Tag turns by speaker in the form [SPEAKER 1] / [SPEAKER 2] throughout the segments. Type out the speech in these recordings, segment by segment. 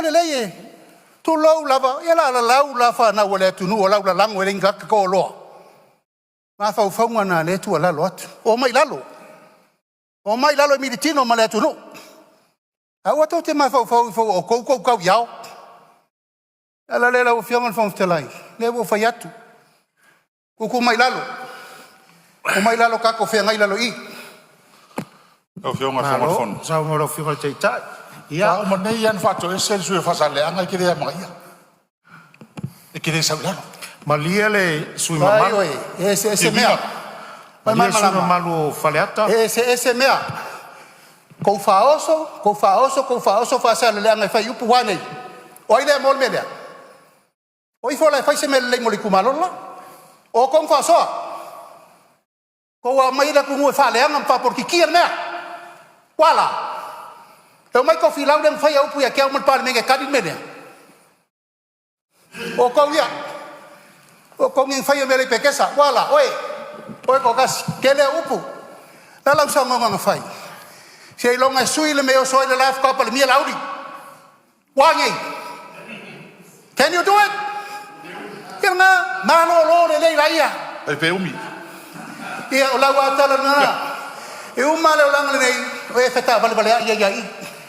[SPEAKER 1] Lelei e tulou lava, ia o le a lalau la fanau a le atunuu o lau lalago e leai ni tagata toaloa. O mafaufauga na o lea e tuualalo atu, omai i lalo, omai i lalo e militino ma le atunuu. Aua tou te mafaufau ifo ua outou tou tau i ao. O le ala lea lau Afioga i le Fofoga Fetalai, o lea ua ou fai atu, tuutuu mai i lalo, omai i lalo tatou feagai i lalo i i.
[SPEAKER 2] Malo saunoa i lau Afioga i le Taitai. Ia, Faatoa uma nei lava ona faatoese le sui usufono o Faasaleleaga, e te le amanaia. E te le sau i lalo. Malie le sui usufono mamalu,
[SPEAKER 1] Ioe, e eseese mea.
[SPEAKER 2] malie le sui usufono mamalu o Faleata.
[SPEAKER 1] E eseese mea. Tou faaoso, tou faaoso, tou faaoso Faasaleleaga e fai upu ua a nei? O ai lea mo le mea lea? O ifo la e fai se mea lelei mo le itumalo le la. O outou na faaosoa, tou aumai le atunuu e faaleaga ma faapolokikia le mea. Ua a la? E omai Tofilau lea na faia upu ia te au ma le Palemene e tali le mea lea? O outou ia, o outou nei na faia mea i Petesa. Ua a la? Oe, oe toatasi, tele au upu. O le a lau saunoaga na fai? Seiloga e sui le mea e oso ai le la faatoa palemia Laauli. Ua a nei? Can you do it? Ia lena, malolo lelei laia.
[SPEAKER 3] Ai pe umi.
[SPEAKER 1] Ia o lau lava tala lena. E uma le olaga lenei, o e fetalevaleai ai lava i i.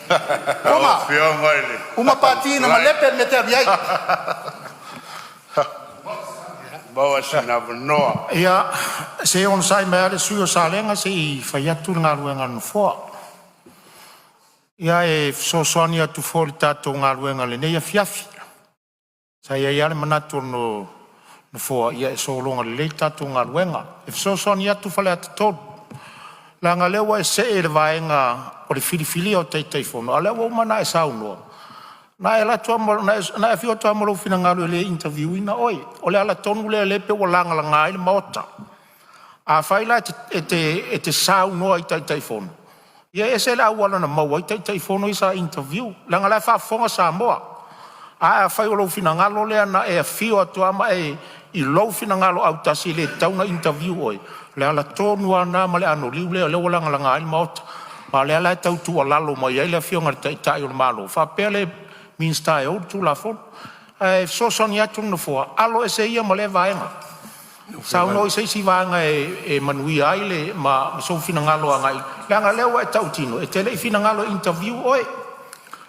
[SPEAKER 1] Uma,
[SPEAKER 3] Afioga i le
[SPEAKER 1] uma pati na malepe le mea e te alu ai.
[SPEAKER 3] Maua sina avanoa.
[SPEAKER 2] Ia, se i onosai mai lava le sui usufono o Salega se i fai atu le galuega a le Nofoa. Ia, e fesoasoani atu foi i le tatou galuega i lenei afiafi. Sa i ai lava le manatu o le Nofoa e sologa lelei le tatou galuega. E fesoasoani atu Faleata 3, leaga o lea ua e see i le vaega o le filifilia o Taitaifono, a o lea ua uma ona e saunoa, na e afio atu lava ma lou finagalo e le interview ina oe. O le ala tonu lea o lea e pei ua lagalaga ai le Maota. Afai la e te saunoa i Taitaifono, ia e ese le auala na maua ai Taitaifono ia sa interview, leaga o la e faafofoga Samoa. Ae afai o lou finagalo lea na e afio atu lava ma e i lou finagalo autasi e le tatau ona interview oe, o le ala tonu lava lena ma le anoliu lea ua lagalaga ai le Maota. A o lea la e tau tuualalo mai ai le Afioga i le Taitai o le Malo faapea le Minisita e ou le Tulafono. Ae fesoasoani atu le Nofoa, alo ese ia ma lea vaega. Saunoa i se isi vaega e manuia ai le ma sou finagalo agai, leaga o lea ua e tautino e te le i finagalo e interview oe.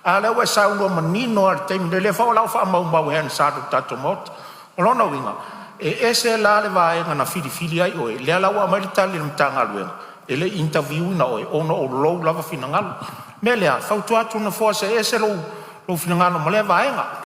[SPEAKER 2] A o lea ua e saunoa manino lava i le taimi nei, o lea foi o lo o faamaumau e Hansard o le tatou Maota. O lona uiga, e ese la le vaega na filifili ai oe, lea la ua aumai le tali a le Matagaluega, e le i interview ina oe ona o lou lava finagalo. O le mea lea, e fautua atu le Nofoa, see ese lou finagalo ma lea vaega.